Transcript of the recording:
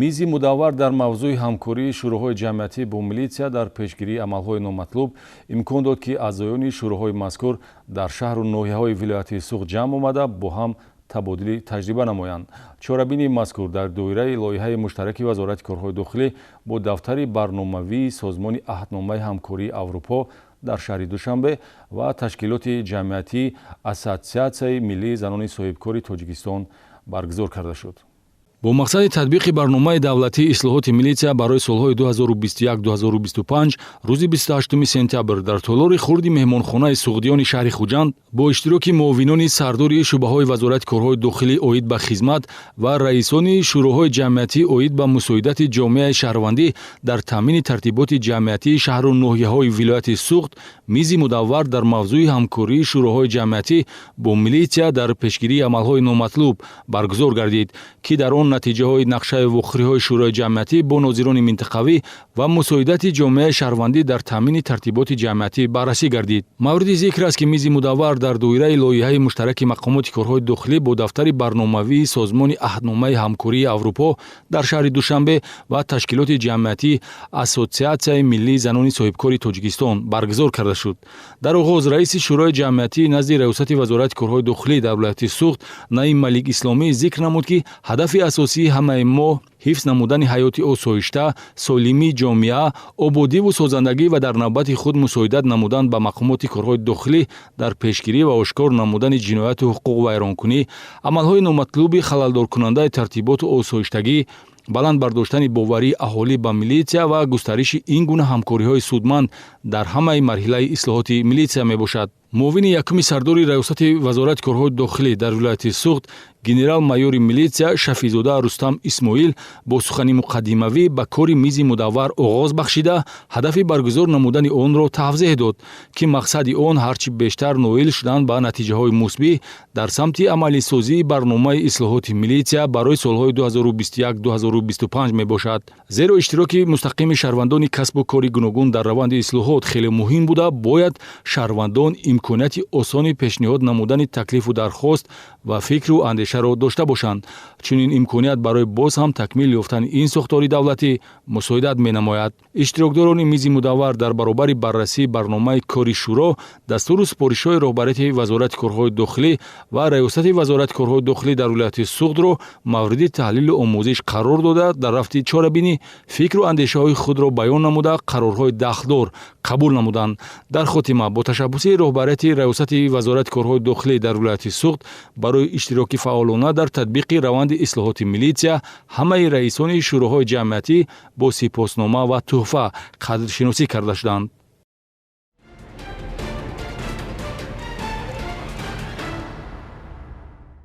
Мизи мудаввар дар мавзӯи ҳамкории шӯроҳои ҷамъиятӣ бо милитсия дар пешгирии амалҳои номатлуб имкон дод, ки аъзоёни шӯроҳои мазкур дар шаҳру ноҳияҳои вилояти Суғд ҷамъ омада, бо ҳам табодули таҷриба намоянд. Чорабинии мазкур дар доираи лоиҳаи муштараки Вазорати корҳои дохилӣ бо дафтари барномавии Созмони Аҳдномаи ҳамкории Аврупо дар шаҳри Душанбе ва ташкилоти ҷамъиятии Ассотсиатсияи миллии занони соҳибкори Тоҷикистон баргузор карда шуд. Бо мақсади татбиқи барномаи давлатии ислоҳоти милитсия барои солҳои 2021-2025 рӯзи 28 сентябр дар толори хурди меҳмонхонаи Суғдиёни шаҳри Хуҷанд бо иштироки муовинони сардори шӯъбаҳои Вазорати корҳои дохилӣ оид ба хизмат ва раисони шӯроҳои ҷамъиятӣ оид ба мусоидати ҷомеаи шаҳрвандӣ дар таъмини тартиботи ҷамъиятии шаҳру ноҳияҳои вилояти Суғд мизи мудаввар дар мавзӯи ҳамкории шӯроҳои ҷамъиятӣ бо милитсия дар пешгирии амалҳои номатлуб баргузор гардид, ки дар он натиҷаҳои нақшаи вохӯриҳои шӯрои ҷамъиятӣ бо нозирони минтақавӣ ва мусоидати ҷомеаи шаҳрвандӣ дар таъмини тартиботи ҷамъиятӣ баррасӣ гардид. Мавриди зикр аст, ки мизи мудаввар дар доираи лоиҳаи муштараки мақомоти корҳои дохилӣ бо дафтари барномавии Созмони Аҳдномаи ҳамкории Аврупо дар шаҳри Душанбе ва ташкилоти ҷамъиятии Ассотсиатсияи миллии занони соҳибкори Тоҷикистон баргузор карда шуд. Дар оғоз раиси шӯрои ҷамъиятӣ назди раёсати Вазорати корҳои дохилӣ дар вилояти Суғд Наим Малик Исломӣ зикр намуд, ки ҳадафи асосии ҳамаи мо ҳифз намудани ҳаёти осоишта, солимии ҷомеа, ободиву созандагӣ ва дар навбати худ мусоидат намудан ба мақомоти корҳои дохилӣ дар пешгирӣ ва ошкор намудани ҷинояту ҳуқуқвайронкунӣ, амалҳои номатлуби халалдоркунандаи тартиботу осоиштагӣ, баланд бардоштани боварии аҳолӣ ба милитсия ва густариши ин гуна ҳамкориҳои судманд дар ҳамаи марҳилаи ислоҳоти милитсия мебошад. Муовини якуми сардори раёсати Вазорати корҳои дохилӣ дар вилояти Суғд генерал-майори милитсия Шафизода Рустам Исмоил бо сухани муқаддимавӣ ба кори мизи мудаввар оғоз бахшида, ҳадафи баргузор намудани онро тавзеҳ дод, ки мақсади он ҳарчи бештар ноил шудан ба натиҷаҳои мусбӣ дар самти амалисозии барномаи ислоҳоти милитсия барои солҳои 2021-2025 мебошад, зеро иштироки мустақими шаҳрвандони касбу кори гуногун дар раванди ислоҳот хеле муҳим буда, бояд шаҳрвандон имконияти осони пешниҳод намудани таклифу дархост ва фикру андешаро дошта бошанд. Чунин имконият барои боз ҳам такмил ёфтани ин сохтори давлатӣ мусоидат менамояд. Иштирокдорони мизи мудаввар дар баробари баррасии барномаи кори шӯро, дастуру супоришҳои роҳбарияти Вазорати корҳои дохилӣ ва раёсати Вазорати корҳои дохилӣ дар вилояти Суғдро мавриди таҳлилу омӯзиш қарор дода, дар рафти чорабинӣ фикру андешаҳои худро баён намуда, қарорҳои дахлдор қабул намуданд. Дар хотима бо ташаббуси роҳбарияти раёсати Вазорати корҳои дохилӣ дар вилояти Суғд барои иштироки фаъолона дар татбиқи раванди ислоҳоти милитсия ҳамаи раисони шӯроҳои ҷамъиятӣ бо сипоснома ва тӯҳфа қадршиносӣ карда шуданд.